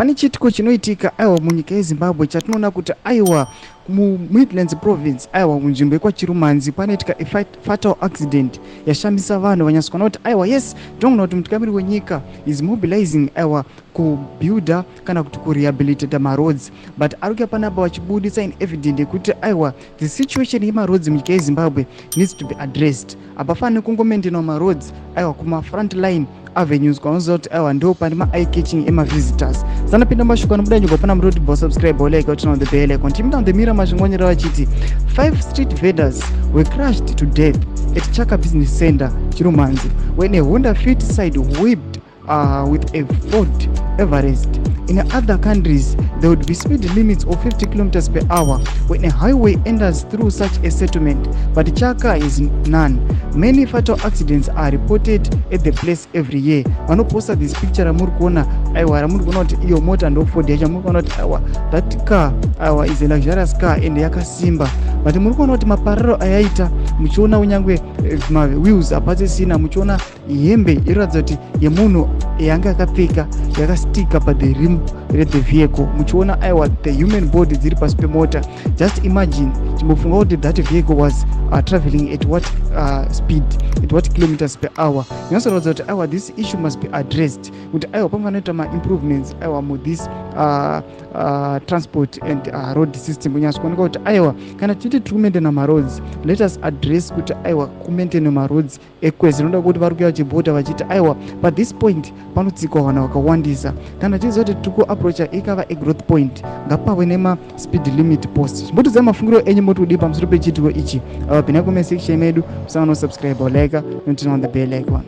Pane chiitiko chinoitika, aiwa, munyika yeZimbabwe chatinoona kuti, aiwa, muMidlands Province, aiwa, munzvimbo yekwaChirumanzi panoitika a fatal accident yashamisa vanhu. Vanyatsokuona kuti, aiwa, yes, tinoona kuti mutungamiri wenyika is mobilizing, aiwa, kubuilda kana kuti kurehabilitata maroads, but ari kuya panapa vachibudisa in evident yekuti, aiwa, the situation yemaroads munyika yeZimbabwe needs to be addressed. Hapafaniri kungomaintainwa maroads, aiwa, kumafront line avenues kwanoziva kuti, aiwa, ndo pane maeye catching emavisitors. Sanapinda mashoko anobuda nyika pana muroti bo subscribe, like, turn on the bell icon. Timida the mira mashingonyera vachiti five street vendors were crushed to death at Chaka Business Center, Chirumanzi, when a Honda Fit side whipped with a Ford Everest. In other countries, there would be speed limits of 50 kilometers per hour when a highway enters through such a settlement, but Chaka is none. Many fatal accidents are reported at the place every year. Vanoposta this picture ramuri kuona, aiwa, ramuri kuona kuti iyo mota ndo Ford yacho. Muri kuona kuti, aiwa, that car, aiwa, is a luxurious car and yakasimba, but muri kuona kuti mapariro ayaita, muchiona kunyange mawheels hapasisina, muchiona hembe inoratidza kuti yemunhu yanga akapfeka yakastika pathe rim rethe vehicle, muchiona, aiwa, the human body dziri pasi pemota. Just imagine, chimbofunga kuti that vehicle was traveling at what speed, at what kilometers per hour. Inosoratidza kuti, aiwa, this issue must be addressed, kuti, aiwa, panganoita maimprovements, aiwa, muthis transport and road system. Kunyatso kuoneka kuti, aiwa, kana tichiti tiri kumaintaina maroads, let us address kuti, aiwa, kumaintaina maroads ekwese. Inoda kuti vari kuya vachibhota vachiti, aiwa, pathis point panotsikwa vanhu vakawandisa. Kana tichiziva kuti tiri kuapproacha ikava agrowth point, ngapave nemaspeed limit post. Chimbotidzai mafungiro enyu, moti kudii pamusoro pechiitiko ichi? Pinai comment section medu. Musangano subscribe, like, noturn on the bell icon.